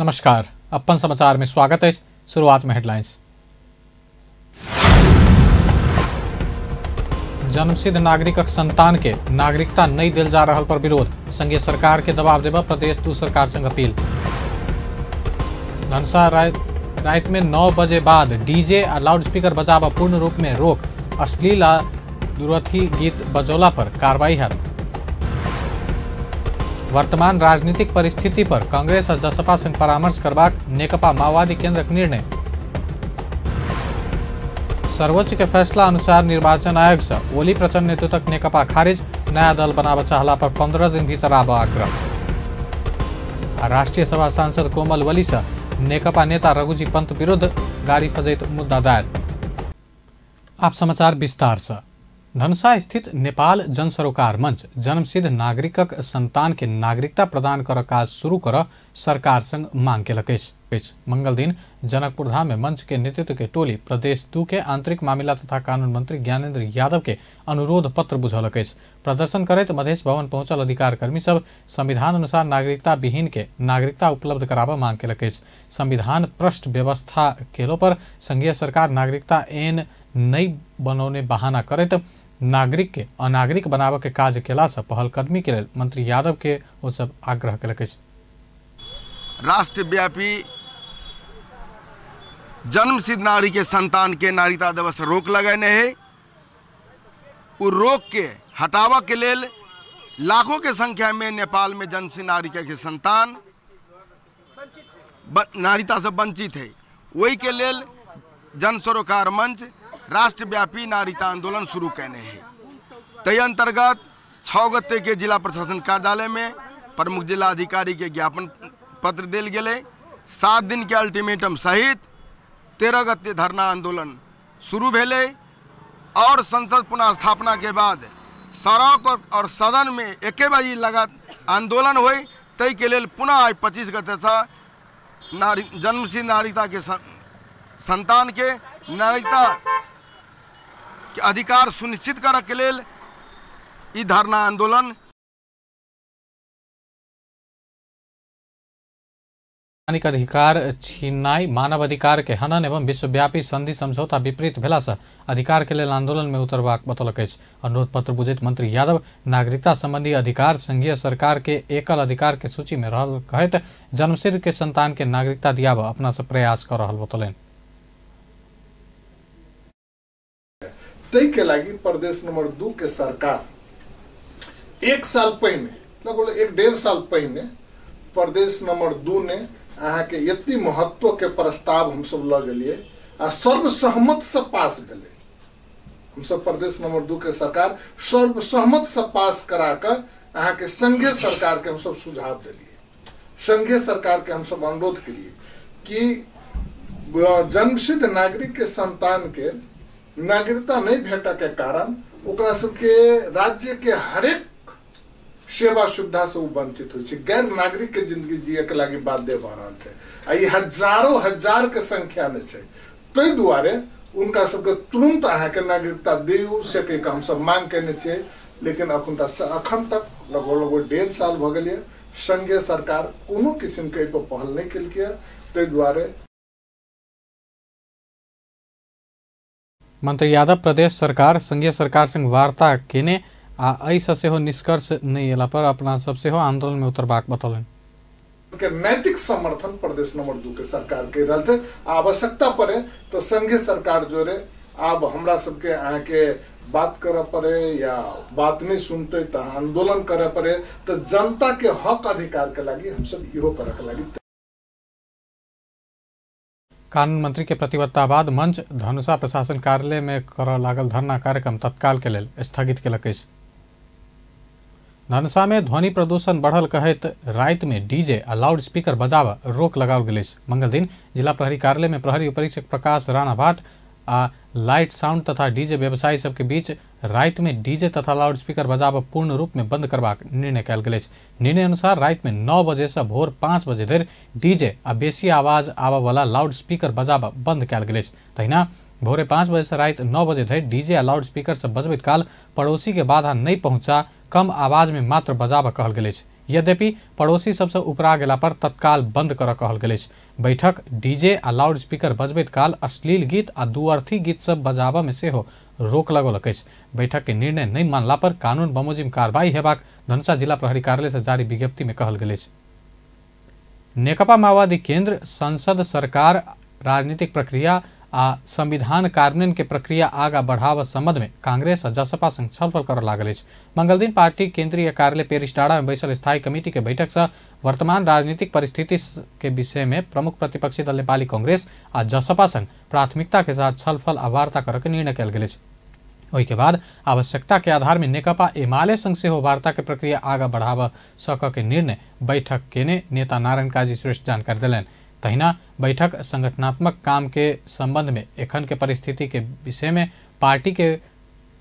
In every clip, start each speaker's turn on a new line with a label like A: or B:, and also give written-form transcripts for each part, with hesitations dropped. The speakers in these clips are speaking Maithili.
A: नमस्कार, अपन समाचार में स्वागत है। शुरुआत में हेडलाइंस। जन्मसिद्ध नागरिकक संतान के नागरिकता नहीं दिल जा रहा पर विरोध, संघीय सरकार के दबाव देवा प्रदेश दू सरकार संग अपील। धनसा रात में 9 बजे बाद डीजे आ लाउडस्पीकर बजाब पूर्ण रूप में रोक, अश्लील आ दुरथी गीत बजौला पर कार्रवाई है। वर्तमान राजनीतिक परिस्थिति पर कांग्रेस और जसपा संग परामर्श करबाक नेकपा माओवादी केंद्रक निर्णय। सर्वोच्च के फैसला अनुसार निर्वाचन आयोग से ओली प्रचंड नेतृत्वक नेकपा खारिज, नया दल बनाबऽ चाहला पर 15 दिन भीतर आबऽ आग्रह। राष्ट्रीय सभा सांसद कोमल वली से नेकपा नेता रघुजी पंत विरुद्ध गाड़ी फजैत मुद्दा दायर। आप समाचार विस्तार से। धनुषा स्थित नेपाल जनसरोकार मंच जन्मसिद्ध नागरिकक संतान के नागरिकता प्रदान कर काज शुरू कर सरकार संग मांग केलक अछि। मंगल दिन जनकपुर धाम में मंच के नेतृत्व के टोली प्रदेश 2 के आंतरिक मामिला तथा कानून मंत्री ज्ञानेन्द्र यादव के अनुरोध पत्र बुझौलक अछि। प्रदर्शन करैत मधेश भवन पहुंचल अधिकार कर्मी सब संविधान अनुसार नागरिकता विहीन के नागरिकता उपलब्ध कराबऽ मांग केलक अछि। संविधान भ्रष्ट व्यवस्था केलो पर संघीय सरकार नागरिकता एन नहीं बनौने बहाना करैत नागरिक के अनागरिक बनाबऽ के काज केला से पहलकदमी के लेल मंत्री यादव के ओ सब आग्रह केलक अछि।
B: राष्ट्रव्यापी जन्मसिद्ध नागरिक के संतान के नागरिकता देवे से रोक लगेने है। उ रोक के हटाबऽ के लेल लाखों के संख्या में नेपाल में जन्मसिद्ध नागरिक के संतान नागरिकता से वंचित है। वही के लेल जन सरोकार मंच राष्ट्रव्यापी नागरिकता आंदोलन शुरू कैने है। तय अंतर्गत 6 गते के जिला प्रशासन कार्यालय में प्रमुख जिला अधिकारी के ज्ञापन पत्र दिल गेलै। 7 दिन के अल्टीमेटम सहित 13 गते धरना आंदोलन शुरू भेलै और संसद पुनः स्थापना के बाद सड़क और सदन में एके बाजी लगा आंदोलन हुई। तय के लेल पुनः आइ 25 गते से जन्मसिद्ध नागरिकता के संतान के नागरिकता के अधिकार सुनिश्चित करऽ के लेल ई धरना आंदोलन।
A: अधिकार छीनाई मानव अधिकार के हनन एवं विश्वव्यापी संधि समझौता विपरीत भेला से अधिकार के लेल आंदोलन में उतरबाक बतौलक अछि। अनुरोध पत्र बुझैत मंत्री यादव नागरिकता संबंधी अधिकार संघीय सरकार के एकल अधिकार के सूची में रहल कहैत जन्मसिद्ध के संतान के नागरिकता दियाबऽ अपना से प्रयास कर रहल बतौलनि।
C: तै के लागि प्रदेश नंबर 2 के सरकार 1 साल पहिने, लगभग 1-1.5 साल पहिने प्रदेश नंबर 2 ने अहाँ के एते महत्व के प्रस्ताव हम सब लऽ गेलियै आ सर्वसहमत से पास भेलै। हम सब प्रदेश नंबर 2 के सरकार सर्वसहमत से पास करा कऽ अहाँ के संघीय सरकार के हम सब सुझाव देलियै। संघीय सरकार के हम सब अनुरोध केलियै कि जन्मसिद्ध नागरिक के संतान के नागरिकता नहीं भेटऽ के कारण ओकरा सबके राज्य के हरेक सेवा सुविधा से वंचित होइ छै, गैर नागरिक के जिंदगी जिये के लागि बाध्य भऽ रहल छै आ ई हजारों हजार के संख्या में छै। ताहि दुआरे उनका सबके तुरंत अहाँके नागरिकता दियौ से कहि कऽ हमसब मांग केने छियै। लेकिन अखन तक लगभग लगभग 1.5 साल भऽ गेल यऽ, संघीय सरकार कोनो किसिम के एहि पर पहल नहि केलकै। ताहि दुआरे
A: मंत्री यादव प्रदेश सरकार संघीय सरकार संग वार्ता केने आ एहिसँ सेहो निष्कर्ष नहि एला पर अपना सब सेहो आंदोलन में उतरबाक बतौलनि।
C: के नैतिक समर्थन प्रदेश नंबर 2 के सरकार के रहल छै। आवश्यकता पड़े तो संघीय सरकार जोड़े आब हमरा सबके अहाँके बात करऽ पड़े या बात नहीं सुनते तो आंदोलन करऽ पड़े, तो जनता के हक अधिकार के लागि हमसब इहो करऽ के लागि।
A: कानून मंत्री के प्रतिबद्धता बाद मंच धनुषा प्रशासन कार्यालय में करऽ लागल धरना कार्यक्रम तत्काल के लेल स्थगित केलक अछि। धनुषा में ध्वनि प्रदूषण बढ़ल कहैत राति में डीजे आ लाउडस्पीकर बजाबऽ रोक लगाओल गेल अछि। मंगल दिन जिला प्रहरी कार्यालय में प्रहरी उपरीक्षक प्रकाश राणा भाट आ लाइट साउंड तथा डीजे व्यवसायी सबके बीच राति में डीजे तथा लाउडस्पीकर बजाबऽ पूर्ण रूप में बंद करबाक निर्णय कयल गेल अछि। निर्णय अनुसार राति में 9 बजे से भोर 5 बजे धरि डीजे आ बेसी आवाज आबऽ वाला लाउडस्पीकर बजाबऽ बंद कयल गेल अछि। तहिना भोरे 5 बजे से राति 9 बजे धरि डीजे आ लाउडस्पीकर सब बजबैत काल पड़ोसी के बाधा नहीं पहुंचा कम आवाज में मात्र बजाबऽ कहल गेल अछि। यद्यपि पड़ोसी सबसँ उपरा गेला पर तत्काल बंद कर कहल गेल अछि। बैठक डीजे आ लाउड स्पीकर बजबैत काल अश्लील गीत आ दुअर्थी गीत सब बजाबऽ में सेहो रोक लगौलक अछि। बैठक के निर्णय नहि मानला पर कानून बमोजिम कार्रवाई हेबाक धनुषा जिला प्रहरी कार्यालय से जारी विज्ञप्ति में कहल गेल अछि। नेकपा माओवादी केंद्र संसद सरकार राजनीतिक प्रक्रिया आ संविधान कार्यान्वयन के प्रक्रिया आगा बढ़ाव संबंध में कांग्रेस आ जसपा संग छलफल कर लागल अछि। मंगलदिन पार्टी केंद्रीय कार्यालय पेरिसडाँडा में बैसल स्थायी कमिटी के बैठक से वर्तमान राजनीतिक परिस्थिति के विषय में प्रमुख प्रतिपक्षी दल नेपाली कांग्रेस आ जसपा संग प्राथमिकता के साथ छलफल आ वार्ता करके निर्णय कयल गेल अछि। ओहि के बाद आवश्यकता के आधार में नेकपा एमाले संग सेहो वार्ता के प्रक्रिया आगा बढ़ाव सक के निर्णय बैठक केने नेता नारायण काजी श्रेष्ठ जानकारी देलनि। तहिना बैठक संगठनात्मक काम के संबंध में एखन के परिस्थिति के विषय में पार्टी के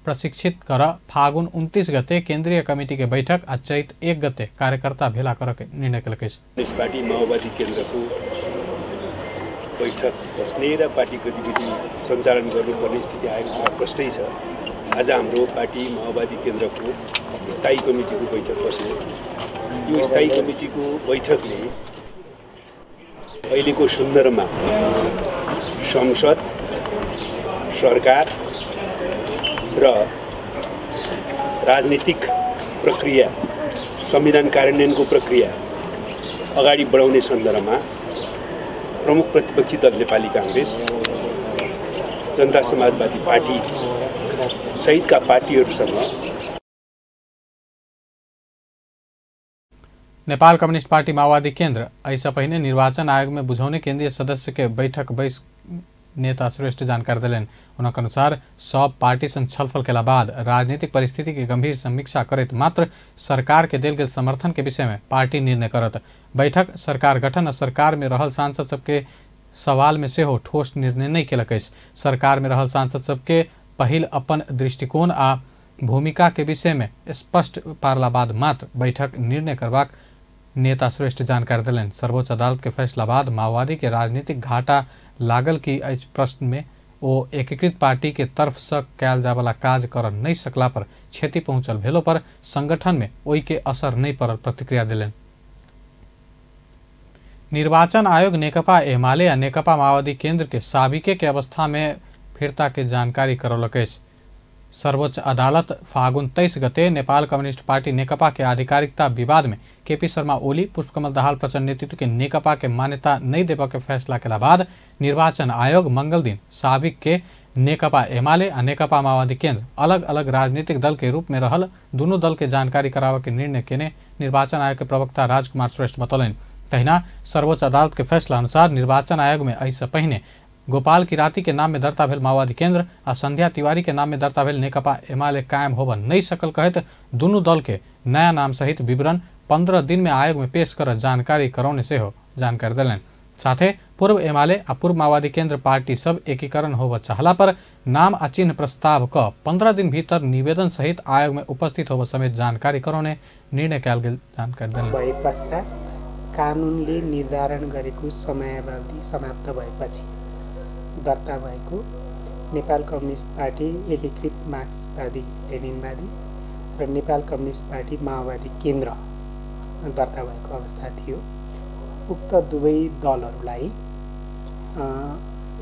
A: प्रशिक्षित कर फागुन 29 गते केंद्रीय कमिटी के बैठक आ चैत 1 गते कार्यकर्ता भेला कर के निर्णय केलक अछि।
D: कम्युनिस्ट पार्टी माओवादी केन्द्रको बैठक बस्ने र पार्टी गतिविधि सञ्चालन गर्नुपर्ने स्थिति आएको कुरा प्रष्टै छ। आज हाम्रो पार्टी माओवादी केन्द्रको स्थायी कमिटीको बैठक बस्यो। यो स्थायी कमिटीको बैठकले अहिलेको सन्दर्भमा संसद, सरकार र राजनीतिक प्रक्रिया, संविधान कार्यान्वयनको प्रक्रिया अगाडि बढाउने सन्दर्भमा प्रमुख प्रतिपक्षी दल नेपाली काङ्ग्रेस, जनता समाजवादी पार्टी सहितका पार्टीहरूसँग
A: नेपाल कम्युनिस्ट पार्टी माओवादी केंद्र एहिसँ पहिने निर्वाचन आयोग में बुझौने केंद्रीय सदस्य के बैठक बैस नेता श्रेष्ठ जानकारी देलनि। हुनक अनुसार सब पार्टी संग छलफल केला बाद राजनीतिक परिस्थिति के गंभीर समीक्षा करैत मात्र सरकार के देल गेल समर्थन के विषय में पार्टी निर्णय करत। बैठक सरकार गठन आ सरकार में रहल सांसद सबके सवाल में सेहो ठोस निर्णय नहीं केलक अछि। सरकार में रहल सांसद सबके पहिल अपन दृष्टिकोण आ भूमिका के विषय में स्पष्ट पारला बाद मात्र बैठक निर्णय करबाक नेता श्रेष्ठ जानकारी देलनि। सर्वोच्च अदालत के फैसला बाद माओवादी के राजनीतिक घाटा लागल कि एहि प्रश्न में ओ एकीकृत पार्टी के तरफ से कयल जायवला काज कर नहीं सकला पर क्षति पहुंचल भेलो पर संगठन में ओहि के असर नहीं पड़ल प्रतिक्रिया देलनि। निर्वाचन आयोग नेकपा एमाले आ नेकपा माओवादी केंद्र के साबिके के अवस्था में फिरता के जानकारी करौलक अछि। सर्वोच्च अदालत फागुन 23 गते नेपाल कम्युनिस्ट पार्टी नेकपा के आधिकारिकता विवाद में केपी शर्मा ओली, पुष्पकमल दाहाल प्रचण्ड नेतृत्व के नेकपा के मान्यता नहीं देबऽ के फैसला के बाद निर्वाचन आयोग मंगल दिन साबिक के नेकपा एमाले आ नेकपा माओवादी केंद्र अलग अलग राजनीतिक दल के रूप में रहल दुनू दल के जानकारी कराबऽ के निर्णय केने निर्वाचन आयोग के प्रवक्ता राजकुमार श्रेष्ठ बतौलनि। तहिना सर्वोच्च अदालत के फैसला अनुसार निर्वाचन आयोग में एहिसँ पहिने गोपाल किराती के नाम में दर्ता भेल माओवादी केंद्र आ संध्या तिवारी के नाम में दर्ता भेल नेकपा एमाले कायम होबऽ नहीं सकल कहैत दुनू दल के नया नाम सहित विवरण 15 दिन में आयोग में पेश कर जानकारी करौने सेहो जानकारी देलनि। साथे पूर्व एमाले आ पूर्व माओवादी केंद्र पार्टी सब एकीकरण होबऽ चाहला पर नाम आ चिन्ह प्रस्ताव क 15 दिन भीतर निवेदन सहित आयोग में उपस्थित होबऽ समेत जानकारी करौने निर्णय कयल गेल जानकारी देलनि।
E: पश्चात कानुनले निर्धारण गरेको समयावधि समाप्त भएपछि दर्ता भएको नेपाल कम्युनिस्ट पार्टी एकीकृत मार्क्सवादी लेनिनवादी र नेपाल कम्युनिस्ट पार्टी माओवादी केन्द्र दर्ता भएको अवस्था थियो। उक्त दुवै दलहरूलाई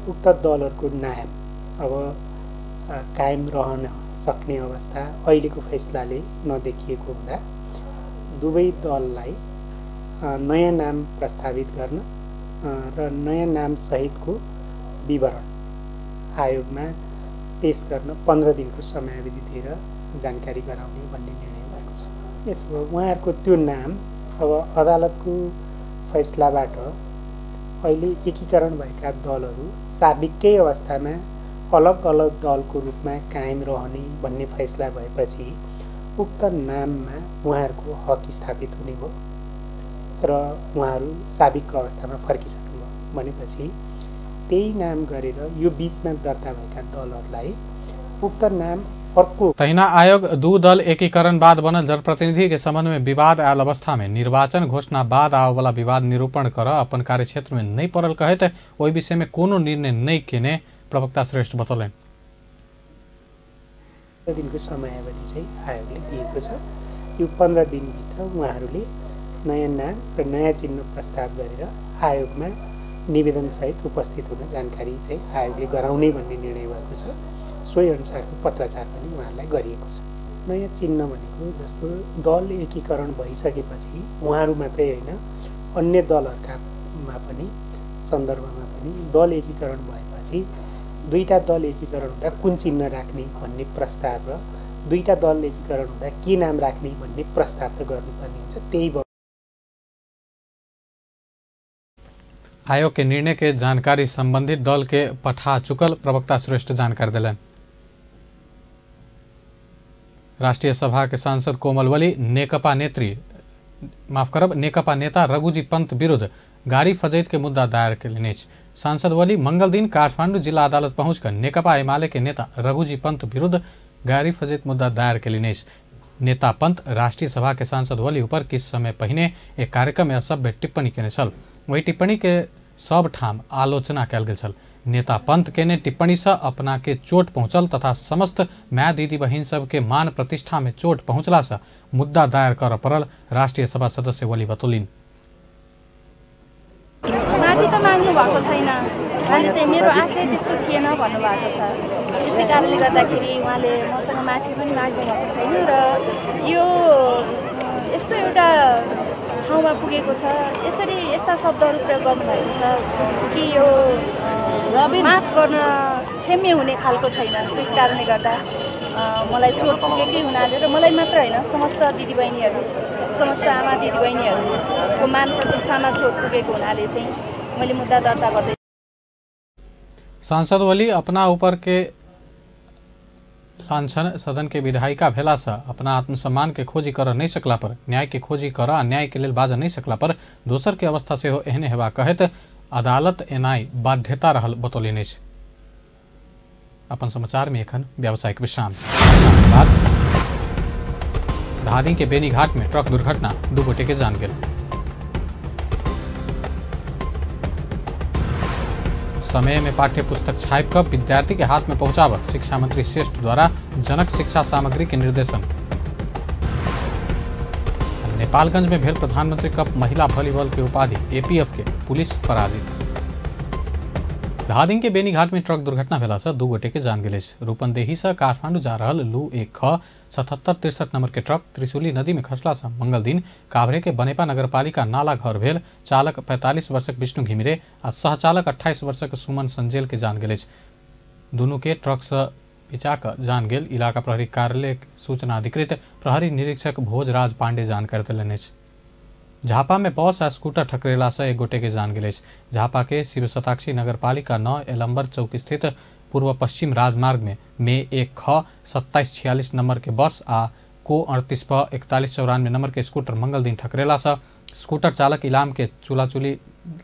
E: उक्त दलहरूको नाम अब कायम रहन सक्ने अवस्था अहिलेको फैसलाले नदेखिएको हुँदा दुवै दललाई नयाँ नाम प्रस्तावित गर्न र नयाँ नाम सहितको विवरण आयोगमा पेश गर्न 15 दिनको समयावधि दिएर जानकारी गराउने भन्ने निर्णय भएको छ। यसो उहाँहरूको त्यो नाम अब अदालतको फैसलाबाट अहिले एकीकरण भएका दलहरू साबिकै अवस्थामा अलग अलग दलको रूपमा कायम रहने भन्ने फैसला भएपछि उक्त नाममा उहाँहरूको हक स्थापित हुने भयो र उहाँहरू साबिकको अवस्थामा फर्किसक्नुभयो। भनेपछि त्यही नाम गरेर यो बीचमा दर्ता भएका दलहरूलाई उक्त नाम अर्को।
A: तहिना आयोग दू दल एकीकरण बाद बनल जनप्रतिनिधि के संबंध में विवाद आयल अवस्था में निर्वाचन घोषणा बाद आबयवला विवाद निरूपण कर अपन कार्यक्षेत्र में नहीं पड़ल कहैत ओहि विषय में कोनो निर्णय नहीं केने प्रवक्ता श्रेष्ठ बतौलनि।
E: दिनको समयावधि चाहिँ आयोगले दिएको छ। यो 15 दिनभित्र उहाँहरूले नयाँ नाम र नयाँ चिन्ह प्रस्ताव गरेर आयोगमा निवेदनसहित उपस्थित हुन जानकारी चाहिँ आयोगले गराउने भन्ने निर्णय भएको छ। सोही अनुसारको पत्राचार पनि उहाँहरूलाई गरिएको छ। नयाँ चिन्ह भनेको जस्तो दल एकीकरण भइसकेपछि उहाँहरू मात्रै होइन, अन्य दलहरूकामा पनि सन्दर्भमा पनि दल एकीकरण भएपछि दुईटा दल एकीकरण हुँदा कुन चिन्ह राख्ने भन्ने प्रस्ताव र दुईटा दल एकीकरण हुँदा के नाम राख्ने भन्ने प्रस्ताव त गर्नुपर्ने हुन्छ। त्यही
A: आयोग के निर्णय के जानकारी संबंधित दल के पठा चुकल प्रवक्ता श्रेष्ठ जानकारी दिलन। राष्ट्रिय सभा के सांसद कोमल वली नेकपा नेत्री माफ करब नेकपा नेता रघुजी पंत विरुद्ध गाड़ी फजैत के मुद्दा दायर केलनि अछि। सांसद वली मंगल दिन काठमांडू जिला अदालत पहुंचकर नेकपा एमाले के नेता रघुजी पंत विरुद्ध गाड़ी फजैत मुद्दा दायर केलनि अछि। नेता पंत राष्ट्रीय सभा के सांसद वली ऊपर किछु समय पहिने एक कार्यक्रम में असभ्य टिप्पणी केने छल। वही टिप्पणी के सब ठाम आलोचना कयल गेल छल। नेता पंत केने टिप्पणी से अपना के चोट पहुंचल तथा समस्त my दीदी बहिन सब के मान प्रतिष्ठा में चोट पहुंचला से मुद्दा दायर कर पड़ल राष्ट्रीय सभा सदस्य वली बतौलिन।
F: माफी त माग्नु भएको छैन, उहाँले चाहिँ मेरो आशय त्यस्तो थिएन भन्नुभएको छ। त्यसै कारणले गर्दाखेरि उहाँले मसँग माफी पनि माग्नु भएको छैन र यो यस्तो एउटा ठाउँमा पुगेको छ, यसरी यस्ता शब्दहरू प्रयोग गर्नुभएको छ कि यो माफ गर्न क्षम्य हुने खालको छैन। त्यस कारणले गर्दा मलाई चोट पुगेकै हुनाले र मलाई मात्र होइन समस्त दिदीबहिनीहरू, समस्त आमा दिदीबहिनीहरूको मान प्रतिष्ठामा चोट पुगेको हुनाले चाहिँ मैले मुद्दा दर्ता गर्दै।
A: सांसद वली अपना ऊपर के लांछन सदन के विधायिका भेला से अपना आत्मसम्मान के खोजी कर नहीं सकला पर न्याय के खोजी कर अन्याय के लेल बाज नहीं सकला पर दोसर के अवस्था सेहो एहने हेबा कहैत अदालत एनाइ बाध्यता रहल बतौलनि अछि। अपन समाचार में एखन व्यावसायिक विश्राम। बाद धादी के बेनीघाट में ट्रक दुर्घटना, 2 गोटे के जान गेल। समय में पाठ्य पुस्तक छापि कऽ विद्यार्थी के हाथ में पहुंचाब शिक्षा मंत्री श्रेष्ठ द्वारा जनक शिक्षा सामग्री के निर्देशन। नेपालगंज में भेल प्रधानमंत्री कप महिला वॉलीबॉल के उपाधि एपीएफ के पुलिस पराजित। धादिंग के बेनीघाट में ट्रक दुर्घटना भेला से 2 गोटे के जान गेल अछि। रूपनदेही से काठमांडू जा रहल लू 1 ख 7763 नंबर के ट्रक त्रिशूली नदी में खसला से मंगल दिन काभ्रे के बनेपा नगरपालिका नाला घर भेल चालक 45 वर्षक विष्णु घिमिरे आ सहचालक 28 वर्षक सुमन संजेल के जान गेल अछि। दुनू के ट्रक से पिचा कऽ जान गेल। इलाका प्रहरी कार्यालय सूचना अधिकृत प्रहरी निरीक्षक भोजराज पांडे जानकारी देलनि अछि। झापा में बस आ स्कूटर ठकरेला से एक गोटे के जान गेल अछि। झापा के शिव शताक्षी नगरपालिका 9 एलम्बर चौक स्थित पूर्व पश्चिम राजमार्ग में मे 1 ख 2746 नंबर के बस आ को 38 प 4194 नंबर के स्कूटर मंगल दिन ठकरेला से स्कूटर चालक इलाम के चूलाचूली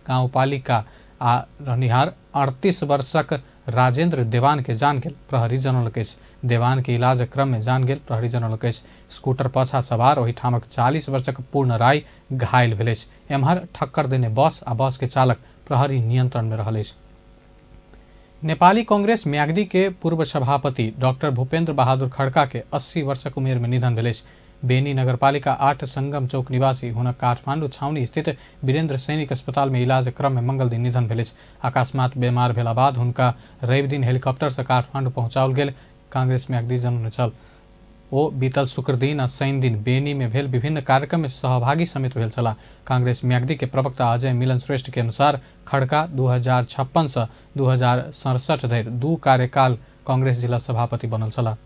A: गांवपालिका आ रहनिहार 38 वर्षक राजेंद्र देवान के जान गेल प्रहरी जनौलक अछि। देवान के इलाज क्रम में जान गेल प्रहरी जनौलक अछि। स्कूटर पाछा सवार ओहिठामक 40 वर्षक पूर्ण राय घायल भेल अछि। एम्हर ठक्कर देने बस आ बस के चालक प्रहरी नियंत्रण में रहल अछि। नेपाली कांग्रेस म्याग्दी के पूर्व सभापति डॉक्टर भूपेंद्र बहादुर खड़का के 80 वर्षक उमेर में निधन भेल अछि। बेनी नगरपालिका 8 संगम चौक निवासी हुनक काठमांडू छावनी स्थित वीरेंद्र सैनिक अस्पताल में इलाज क्रम में मंगल दिन निधन भेल अछि। अकस्मात बीमार भेला बाद हुनका रवि दिन हेलीकॉप्टर से काठमांडू पहुंचाओल गेल कांग्रेस म्याग्दी जनौने छल। ओ बीतल शुक्र दिन आ शनि दिन बेनी में भेल विभिन्न कार्यक्रम में सहभागी समेत भेल छलाह। कांग्रेस म्याग्दी के प्रवक्ता अजय मिलन श्रेष्ठ के अनुसार खड़का 2056 से 2067 धरि 2 कार्यकाल कांग्रेस जिला सभापति बनल छलाह।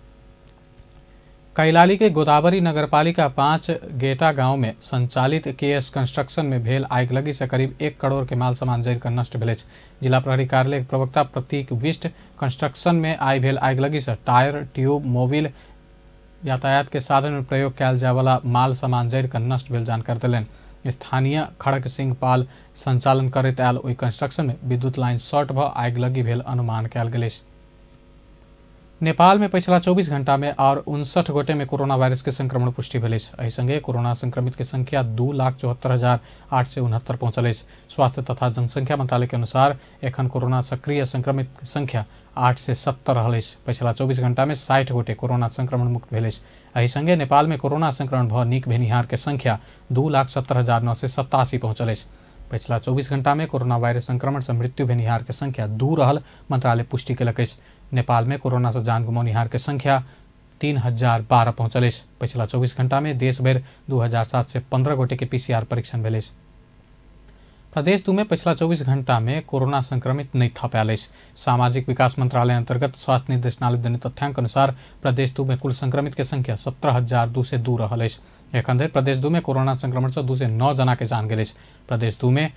A: कैलाली के गोदावरी नगरपालिका 5 गेटा गांव में संचालित केएस कंस्ट्रक्शन में भेल आगिलगी से करीब 1 करोड़ के माल सामान जरिकर नष्ट भेल अछि। जिला प्रहरी कार्यालय प्रवक्ता प्रतीक विष्ट कंस्ट्रक्शन में आई भेल आगिलगी से टायर, ट्यूब, मोबिल यातायात के साधन में प्रयोग कयल जाय वाला माल सामान जरिकर नष्ट भेल जानकारी देलनि। स्थानीय खड़क सिंह पाल संचालन करैत आयल ओहि कंस्ट्रक्शन में विद्युत लाइन शॉर्ट भ आगिलगी भेल अनुमान कयल गेल अछि। नेपाल में पिछला 24 घंटा में और 59 गोटे में कोरोना वायरस के संक्रमण पुष्टि भेल अछि। एहि संगे कोरोना संक्रमित के संख्या 2,74,869 पहुंचल अछि। स्वास्थ्य तथा जनसंख्या मंत्रालय के अनुसार एखन कोरोना सक्रिय संक्रमित के संख्या 870 रहल अछि। पिछला 24 घंटा में 60 गोटे कोरोना संक्रमण मुक्त भेल अछि। एहि संगे नेपाल में कोरोना संक्रमण भ नीक भेनिहार के संख्या 2,70,987 पहुंचल अछि। पिछला 24 घंटा में कोरोना वायरस संक्रमण से मृत्यु भेनिहार के संख्या 2 रहल मंत्रालय पुष्टि केलक अछि। नेपाल में कोरोना से जान गुमौनिहार के संख्या 3,012 पहुंचल अछि। पिछला 24 घंटा में देश भरि 2,715 गोटे के पीसीआर परीक्षण भेल अछि। प्रदेश 2 में पिछला 24 घंटा में कोरोना संक्रमित नहीं थपायल अछि। सामाजिक विकास मंत्रालय अंतर्गत स्वास्थ्य निदेशनालय देने तथ्यांक अनुसार प्रदेश 2 में कुल संक्रमित के संख्या 17,202 रहल अछि। एखन धरि प्रदेश 2 में कोरोना संक्रमण से 209 जना के जान गेल अछि। प्रदेश 2 में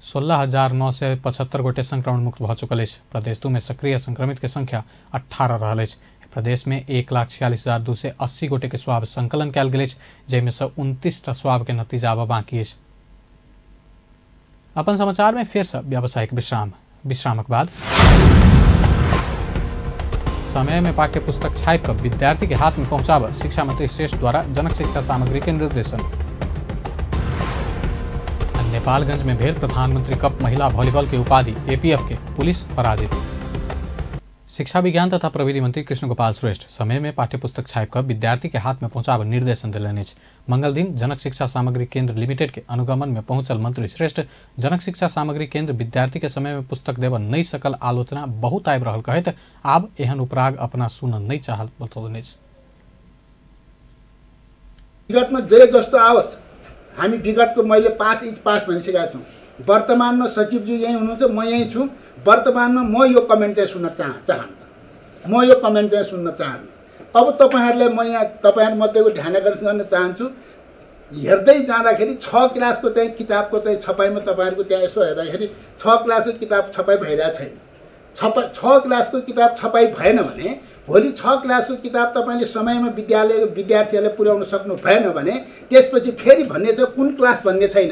A: 16,975 गोटे संक्रमण मुक्त भ चुकल अछि। प्रदेश 2 में सक्रिय संक्रमित के संख्या 18 रहल अछि। प्रदेश में 1,46,280 गोटे के स्वाब संकलन कयल गेल अछि, जाहिमे से 29 टा स्वाब के नतीजा आब बाकी अछि। अपन समाचार में फेर से व्यावसायिक विश्राम। विश्रामक बाद समय में पाठ्य पुस्तक छापि कऽ विद्यार्थी के हाथ में पहुंचाबऽ शिक्षा मंत्री श्रेष्ठ द्वारा जनक शिक्षा सामग्री के निर्देशन। नेपालगंज में भेल प्रधानमंत्री कप महिला वॉलीबॉल के उपाधि एपीएफ के पुलिस पराजित। शिक्षा विज्ञान तथा प्रविधि मंत्री कृष्ण गोपाल श्रेष्ठ समय में पाठ्यपुस्तक छापि कऽ विद्यार्थी के हाथ में पहुंचाबऽ निर्देशन देलनि अछि। मंगल दिन जनक शिक्षा सामग्री केंद्र लिमिटेड के अनुगमन में पहुंचल मंत्री श्रेष्ठ जनक शिक्षा सामग्री केंद्र विद्यार्थी के समय में पुस्तक देबऽ नहि सकल आलोचना बहुत आबि रहल कहैत आब एहन उपराग अपना सुनऽ नहि चाहल बतौलनि अछि।
G: विगतमा जे जस्तो आओस्, हामी विगतको मैले 5 इच 5 भनिसकेका छौँ। वर्तमानमा सचिवज्यू यहीँ हुनुहुन्छ, म यहीँ छु। वर्तमानमा म यो कमेन्ट चाहिँ सुन्न चाहन्न, म यो कमेन्ट चाहिँ सुन्न चाहन्न। अब तपाईँहरूलाई म यहाँ तपाईँहरूमध्येको ध्यान आकर्षण गर्न चाहन्छु। हेर्दै जाँदाखेरि 6 क्लासको चाहिँ किताबको चाहिँ छपाईमा तपाईँहरूको त्यहाँ यसो हेर्दाखेरि 6 क्लासको किताब छपाई भइरहेको छैन। 6 क्लासको किताब छपाई भएन भने भोलि 6 क्लासको किताब तपाईँले समयमा विद्यालय विद्यार्थीहरूलाई पुर्याउन सक्नु भएन भने त्यसपछि फेरि भन्ने छ कुन क्लास भन्ने छैन।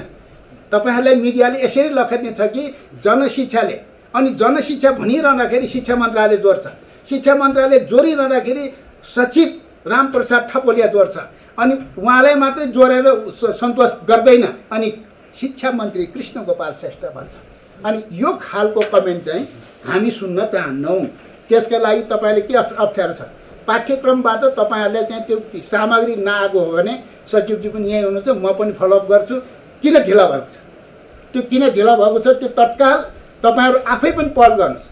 G: तपाईँहरूलाई मिडियाले यसरी लखेट्ने छ कि जनशिक्षाले, अनि जनशिक्षा भनिरहँदाखेरि शिक्षा मन्त्रालय जोड्छ, शिक्षा मन्त्रालय जोडिरहँदाखेरि सचिव रामप्रसाद ठपोलिया जोड्छ, अनि उहाँलाई मात्रै जोडेर सन्तोष गर्दैन, अनि शिक्षा मन्त्री कृष्ण गोपाल श्रेष्ठ भन्छ। अनि यो खालको कमेन्ट चाहिँ हामी सुन्न चाहन्नौँ। त्यसका लागि तपाईँले के अप्ठ्यारो छ, पाठ्यक्रमबाट तपाईँहरूले चाहिँ त्यो सामग्री नआएको हो भने सचिवजी पनि यहीँ हुनुहुन्छ, म पनि फलोअप गर्छु। किन ढिला भएको छ, त्यो किन ढिला भएको छ त्यो तत्काल तपाईँहरू आफै पनि पहल गर्नुहोस्।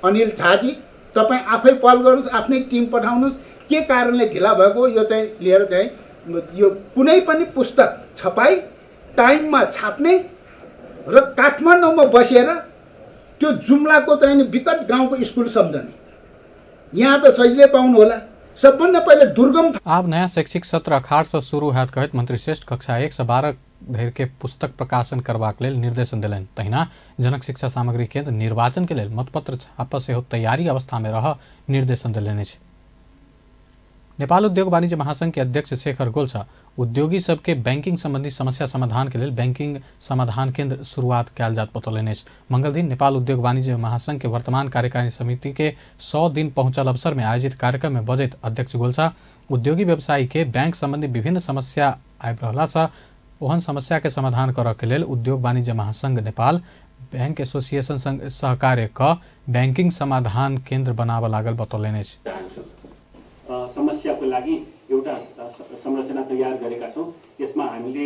G: अनिल झाजी तपाईँ आफै पहल गर्नुहोस्, आफ्नै टिम पठाउनुहोस्, के कारणले ढिला भएको यो चाहिँ लिएर चाहिँ यो कुनै पनि पुस्तक छपाई टाइममा छाप्ने र काठमाडौँमा बसेर त्यो जुम्लाको चाहिँ विकट गाउँको स्कुल सम्झने, यहाँ त सजिलै पाउनु होला। सबभन्दा पहिले दुर्गम।
A: आब नया शैक्षिक सत्र अखाड़ से शुरू हैत कहैत मंत्री श्रेष्ठ कक्षा 1 से 12 धरि के पुस्तक प्रकाशन करबाक लेल निर्देशन देलनि। तहिना जनक शिक्षा सामग्री केंद्र निर्वाचन के लेल मतपत्र छापऽ सेहो तैयारी अवस्था में रह निर्देशन देलनि अछि। नेपाल उद्योग वाणिज्य महासंघ के अध्यक्ष शेखर गोल्छा उद्योगी सबके बैंकिंग संबंधी समस्या समाधान के लेल बैंकिंग समाधान केंद्र शुरुआत कयल जात बतौलनि अछि। मंगल दिन नेपाल उद्योग वाणिज्य महासंघ के वर्तमान कार्यकारिणी समिति के 100 दिन पहुंचल अवसर में आयोजित कार्यक्रम में बजैत अध्यक्ष गोल्छा उद्योगी व्यवसायी के बैंक संबंधी विभिन्न समस्या आबि रहला सँ ओहन समस्या के समाधान करऽ के लेल उद्योग वाणिज्य महासंघ नेपाल बैंक एसोसिएशन संग सहकार्य क बैंकिंग समाधान केंद्र बनाबऽ लागल बतौलनि अछि।
H: समस्याको लागि एउटा संरचना तयार गरेका छौँ। यसमा हामीले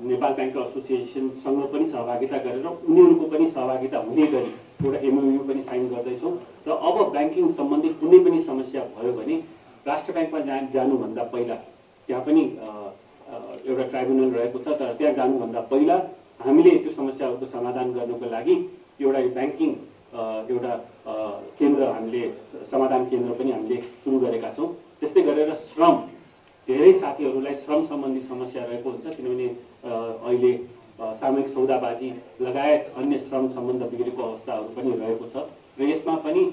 H: नेपाल ब्याङ्क एसोसिएसनसँग पनि सहभागिता गरेर उनीहरूको पनि सहभागिता हुने गरी एउटा एमओयु पनि साइन गर्दैछौँ र अब ब्याङ्किङ सम्बन्धी कुनै पनि समस्या भयो भने राष्ट्र ब्याङ्कमा जानुभन्दा पहिला त्यहाँ पनि एउटा ट्राइब्युनल रहेको छ, तर त्यहाँ जानुभन्दा पहिला हामीले त्यो समस्याहरूको समाधान गर्नुको लागि एउटा ब्याङ्किङ एउटा केन्द्र हामीले समाधान केन्द्र पनि हामीले सुरु गरेका छौँ। त्यस्तै गरेर श्रम, धेरै साथीहरूलाई श्रम सम्बन्धी समस्या रहेको हुन्छ, किनभने अहिले सामूहिक सौदाबाजी लगायत अन्य श्रम सम्बन्ध बिग्रेको अवस्थाहरू पनि रहेको छ र यसमा पनि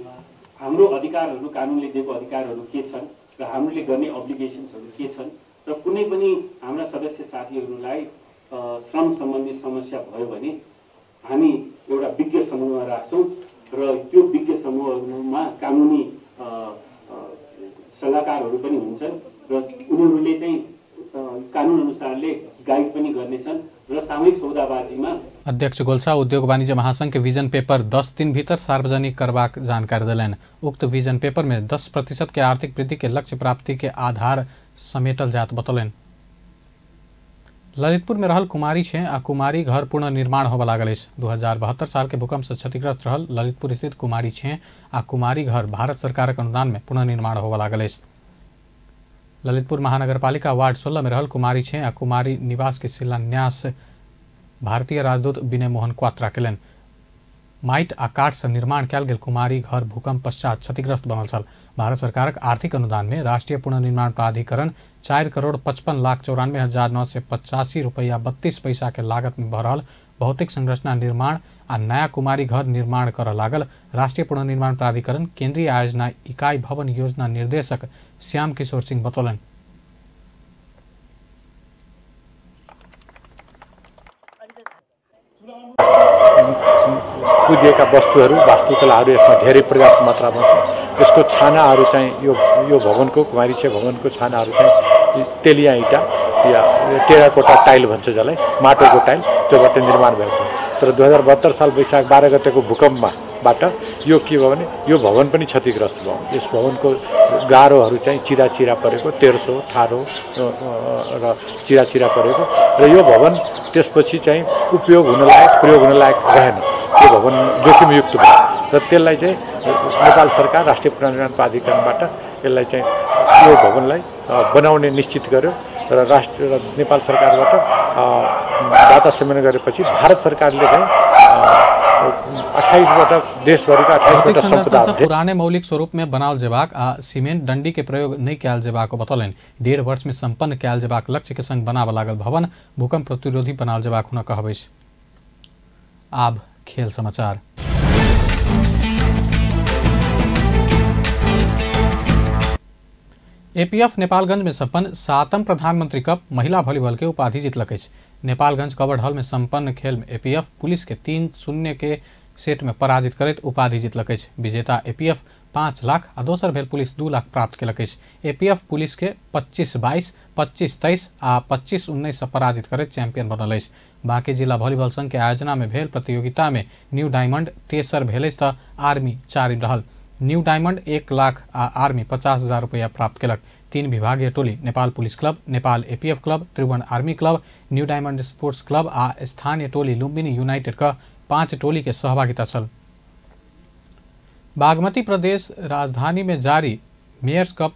H: हाम्रो अधिकारहरू, कानुनले दिएको अधिकारहरू के छन् र हामीले गर्ने अब्लिगेसन्सहरू के छन् र कुनै पनि हाम्रा सदस्य साथीहरूलाई श्रम सम्बन्धी समस्या भयो भने हामी एउटा विज्ञ समूह राख्छौँ र त्यो विज्ञ समूहमा कानुनी पनि हुन्छन् र उनीहरूले चाहिँ कानुन अनुसारले गाइड पनि गर्नेछन् र सामूहिक सौदाबाजीमा
A: अध्यक्ष गोल्छा उद्योग वाणिज्य महासंघ के विजन पेपर 10 दिन भीतर सार्वजनिक करबाक जानकारी देलनि। उक्त विजन पेपर में 10% के आर्थिक वृद्धि के लक्ष्य प्राप्ति के आधार समेटल जात बतौलनि। ललितपुर में रहल कुमारी छे आ कुमारी घर पुनर्निर्माण होबय लागल अछि। 2072 साल के भूकंप से क्षतिग्रस्त रहल ललितपुर स्थित कुमारी छे आ कुमारी घर भारत सरकारक अनुदान में पुनर्निर्माण होबय लागल अछि। ललितपुर महानगरपालिका वार्ड 16 में रहल कुमारी छे आ कुमारी निवास के शिलान्यास भारतीय राजदूत विनय मोहन क्वात्रा केलनि। माटि आ काठ से निर्माण कयल गेल कुमारी घर भूकंप पश्चात क्षतिग्रस्त बनल छल। भारत सरकारक आर्थिक अनुदान में राष्ट्रीय पुनर्निर्माण प्राधिकरण 4,55,94,985 रुपया 32 पैसा के लागत में भऽ रहल भौतिक संरचना निर्माण आ नया कुमारी घर निर्माण करऽ लागल राष्ट्रीय पुनर्निर्माण प्राधिकरण केंद्रीय आयोजना इकाई भवन योजना निर्देशक श्याम किशोर सिंह बतौलनि।
I: पुजिएका वस्तुहरू वास्तुकलाहरू यसमा धेरै पर्याप्त मात्रामा छ। यसको छानाहरू चाहिँ यो भवनको कुमारी छे भवनको छानाहरू चाहिँ तेलिया इँटा या टेराकोटा टाइल भन्छ जसलाई, माटोको टाइल, त्योबाट निर्माण भएको। तर 2072 साल वैशाख 12 गतेको भूकम्पबाट यो के भयो भने यो भवन पनि क्षतिग्रस्त भयो। यस भवनको गाह्रोहरू चाहिँ चिरा चिरा परेको, तेर्सो ठाडो र चिरा चिरा परेको र यो भवन त्यसपछि चाहिँ उपयोग हुन लायक प्रयोग हुन लायक रहेन। यो भवन जोखिमयुक्त भयो र त्यसलाई चाहिँ नेपाल सरकार राष्ट्रिय पुनर्निर्माण प्राधिकरणबाट यसलाई चाहिँ यो भवनलाई बनाउने निश्चित गर्यो र राष्ट्र र नेपाल सरकारबाट दाता सम्मेलन गरेपछि भारत सरकारले चाहिँ 28वटा देशभरिका 28वटा सम्पदा
A: पुराने मौलिक स्वरूप में बनाओल जेबाक आ सीमेंट डंडी के प्रयोग नहीं कयल जेबाक बतौलनि। 1.5 वर्ष में संपन्न कयल जेबाक लक्ष्य के संग बनाबऽ लागल भवन भूकंप प्रतिरोधी बनाओल जेबाक हुनक कहब अछि। आब खेल समाचार। एपीएफ नेपालगंज में संपन्न 7म प्रधानमंत्री कप महिला वॉलीबॉल के उपाधि जीतलक अछि। नेपालगंज कवर्ड हॉल में संपन्न खेल में एपीएफ पुलिस के 3-0 के सेट में पराजित करैत उपाधि जीतलक अछि। विजेता एपीएफ 5 लाख आ दोसर भेल पुलिस 2 लाख प्राप्त केलक अछि। एपीएफ पुलिस के 25-22, 25-23 आ 25-19 से पराजित करैत चैंपियन बनल अछि। बाँकी जिला वॉलीबॉल संघ के आयोजना में भेल प्रतियोगिता में न्यू डायमंड तेसर भेल अछि तऽ आर्मी चारिम रहल। न्यू डायमंड 1 लाख आ आर्मी 50,000 रुपया प्राप्त केलक। 3 विभागीय टोली Nepal police club, Nepal APF club, Tribhuvan army club, new diamond sports club आ स्थानीय टोली लुम्बिनी यूनाइटेड का 5 टोली के सहभागिता छल। बागमती प्रदेश राजधानी में जारी मेयर्स कप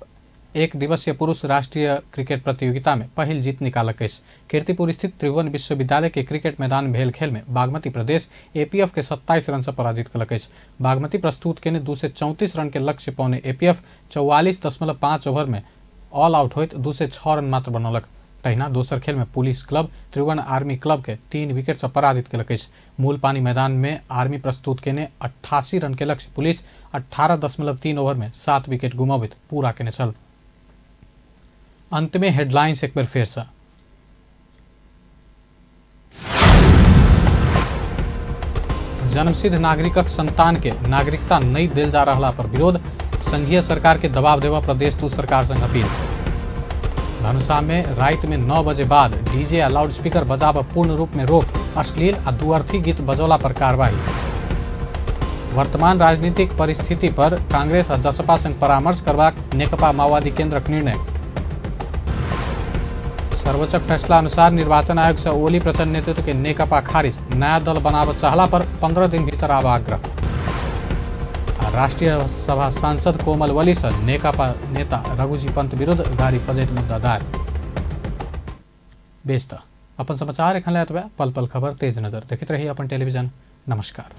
A: 1 दिवसीय पुरुष राष्ट्रीय क्रिकेट प्रतियोगिता में पहिल जीत निकालक अछि। कीर्तिपुर स्थित त्रिभुवन विश्वविद्यालय के क्रिकेट मैदान भेल खेल में बागमती प्रदेश एपीएफ के 27 रन से पराजित कलक अछि। बागमती प्रस्तुत केने 234 रन के लक्ष्य पौने एपीएफ 44.5 ओवर में ऑल आउट होइत 206 रन मात्र बनौलक। तहिना दोसर खेल में police club Tribhuvan army club के 3 विकेट से पराजित केलक अछि। मूलपानी मैदान में आर्मी प्रस्तुत केने 88 रन के लक्ष्य पुलिस 18.3 ओवर में 7 विकेट गुमाबैत पूरा केने छल। अंत में हेडलाइंस एक बार फिर से। जन्मसिद्ध नागरिकक संतान के नागरिकता नहीं देल जा रहा पर विरोध, संघीय सरकार के दबाव देवा प्रदेश 2 सरकार संग अपील। धनुषा में रात में 9 बजे बाद डीजे आ लाउड स्पीकर बजाब पूर्ण रूप में रोक, अश्लील आ दुअर्थी गीत बजौला पर कार्रवाई। वर्तमान राजनीतिक परिस्थिति पर कांग्रेस आ जसपा संग परामर्श करबाक नेकपा माओवादी केंद्रक निर्णय। सर्वोच्चक फैसला अनुसार निर्वाचन आयोग से ओली प्रचंड नेतृत्व के नेकपा खारिज, नया दल बनाव चाहला पर 15 दिन भीतर आब आग्रह। राष्ट्रीय सभा सांसद कोमल वली से नेकपा नेता रघुजी पंत विरुद्ध गाड़ी फजैत मुद्दा दायर। बेस त अपन समाचार एखन लए एतबे। पल पल खबर तेज नजर देखैत रही अपन टेलीविजन। नमस्कार।